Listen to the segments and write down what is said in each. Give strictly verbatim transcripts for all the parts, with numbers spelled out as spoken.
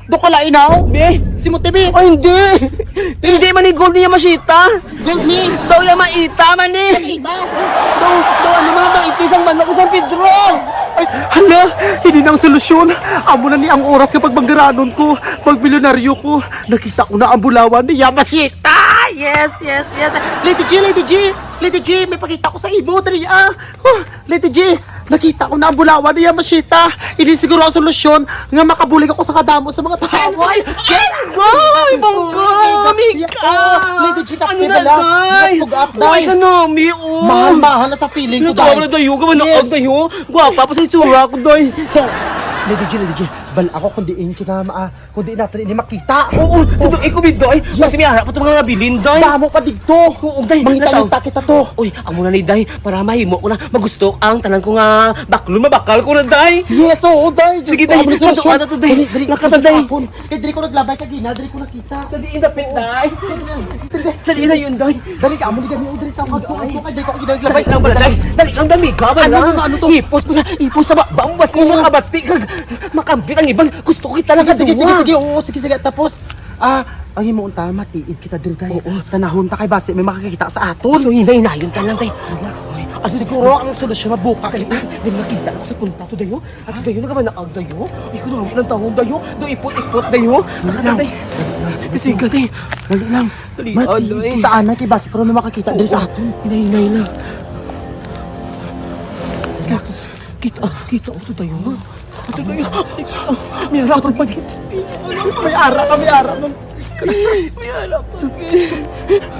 Dukala inaw? Be? Si Mote, be? Ay, hindi! Hindi man ni gold ni Yamashita! Gold ni? Daw Yamaita man ni! Yamaita? Daw, daw ano man, daw itis ang manok sa San Pedro! Ay, hala! Hindi na ang solusyon! Amo na ni ang oras nga pagbanggaranon ko! Magmilyonaryo ko! Nakita ko na ang bulawan ni Yamashita! Yes, yes, yes! Lady G, Lady G! Lady G, may pakita ko sa imo, dali ah! Huh, Lady G, nakita ko na ang bulawan ni Yamashita. Ini siguro ang solusyon nga makabulig ako sa kadamo sa mga tao. Ay, ay, ay, bongga, amiga. Oh, Lady G, kapte bala. Day? Buhat pugat, day. Ay, kanami, oh. Mahal-mahal na sa feeling ko, day. Ano to, day, oh? Kaman na, yes, day, oh. Gwapa pa sa itsura ko, day. So, Lady G, Lady G, bal ako kung diin kita ma-, Kundi nato ini makita. Oo, sabi ko, Biday. Yes. Mas may ara pa itong mga bilin, day. Damo pa dito. Oo, day. Mangita-ngita kita to. Uy, amo na ni, day. Para mahimo ko na. Magusto ang tanan ko nga baklon, mabakal ko na, day. Yes, oo, day. Sige, day. Damo na solusyon. Dali, dali. Lakad na, day. Kay diri ko naglabay kagina, diri ko nakita. Sa diin dapit, day? Sa diin na yun, day. Dali ka, amo ni gani, oh, dali ka, magtuon ko, kay dali ko kinaglabay. Dali lang, bala, day. Dali lang, dami ka, bala. Ano, ano, ano to? Ipos mo na, ipos sa ba-, bambas mo, makabati kag makambit ang iban. Gusto ko kita lang. Sige, sige, sige, sige. Oo, sige, sige. Tapos, ah, ang imo unta, matiid kita diri, day. Oo. Tanahon ta kay basi may makakita sa aton. So, hinay-hinayon ta lang, day. Relax. Ay, siguro ang solusyon, mabuka kita. Dili nakita ako sa punta to, day, oh. At dayo na ka ba naag dayo? Ikaw na ang tawag dayo. Do ipot-ipot dayo. Dali lang. Dali lang. Kasi ka, day. Dali lang. Dali, Mati, aday. Kita anay kay basi karon may makakita diri sa aton. Hinay-hinay na. Relax. Kita, kita ko sa dayo. Ato dayo. May ara ka pa. May ara ka, may ara ka. May ara pa. Sus.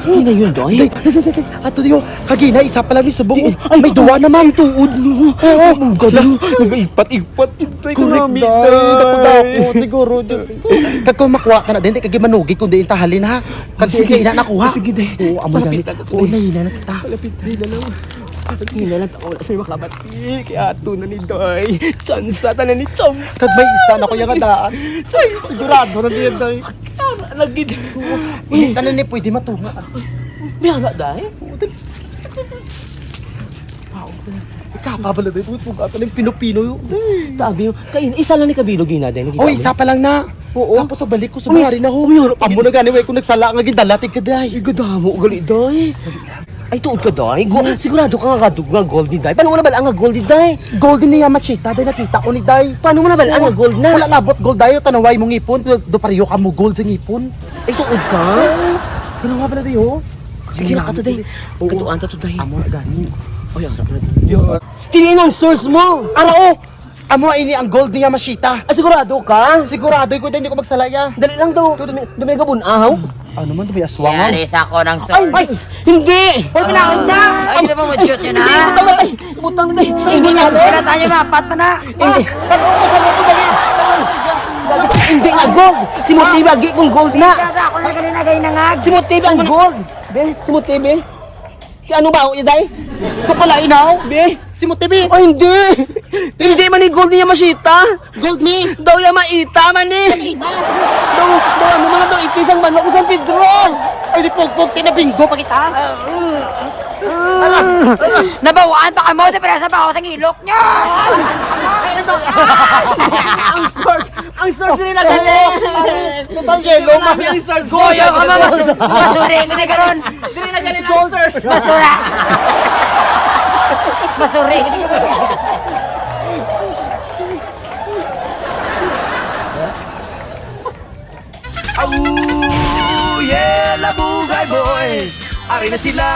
Hindi na yun, Doy. Day, day, day, day. Ato dayo. Kagina, isa pa lang ni subong. Di, ay, may duwa naman. Tuod mo. Oo. Ang ganda. Nag-ipat-ipat. Correct, day. Dako-dako. Siguro, Diyos ko. Kag kung makuha ka na din, di ka gimanugid, kundi yung tahalin, ha? Kag sige, ina nakuha. Sige, day. Oo, amo na. Malapit na to, day. Oo, nahina na kita. Malapit na lang. Malapit na lang. Wala sa'yo makabati. Kaya ato na ni, day. Tsansa ta na ni, chong. Kag may isa na ko yung adaan. Ay, sigurado na niya, day. Lagi, day. Hindi tanan ni pwede matunga. May ala, day? Wow. Ikapa bala, day. Buot mo ka, tanan pino-pino yun. Tabi yun. Kay, isa lang ni kabilog yun na, day. Nakita mo? Isa pa lang na. Oo. Tapos sa balik ko sa bari na, ho. Uy, uy, amo na gani, way ko nagsala nga gidala, tig ka, day. Ay, gadamo, gali, day. Ay, tuod ka, day? Go, yes. Sigurado ka nga, nga gold ni, day? Paano mo na bala nga gold ni, day? Gold ni Yamashita, day. Nakita ko ni, day. Paano mo na bala nga gold na? Wala labot gold, day. Tanaway mo ngipon. Do pareho ka mo gold sa ngipon. Ay, tuod ka? Oo. Tanaway pala, day, oh. Sige na, ato, day. Oo. Katuan ta to, day. Amo na gani. Ay, ang sarap na, day. Yun. Tini ang source mo. Ara, oh. Amo ini ang gold ni Yamashita. Ah, sigurado ka? Sigurado ko, hindi ko magsala, ya. Dali lang daw. Dumi, dumi ka bun-ahaw. Ano man, dumi aswang. Yari sa ako ng source. Ay, hindi. Hoy, pinaon na. Ay, hindi mo ma-shoot yun, ha? Hindi, butang na, tay. Butang na, tay. Hindi na, wala tayo, mapat pa na. Hindi. Hindi na gold. Si Motibe, agi kong gold na. Hindi, ako na ganun na, ganun na nga. Si Motibe ang gold. Be, si Motibe. Kay ano ba ako, Iday? Ito pala, inaw? Be, si Mote, be. Oh, hindi. Hindi man ni gold ni Yamashita. Gold ni? Daw Yamaita man ni. Yamaita? Daw, daw ano man daw, itis ang manok sa San Pedro. Ay, di pugpog, tinabinggo pa kita. Nabawaan pa kamo, di pala sa baho sa ngilok nyo. Ang source, ang source nila galing. Total yellow, mami, ang source. Goyo ka, mama. Masuri, hindi ka ron. Dili na galing ang source. Basura! Basuri! Aww! Yeah! Labugay Boys! Ari na sila!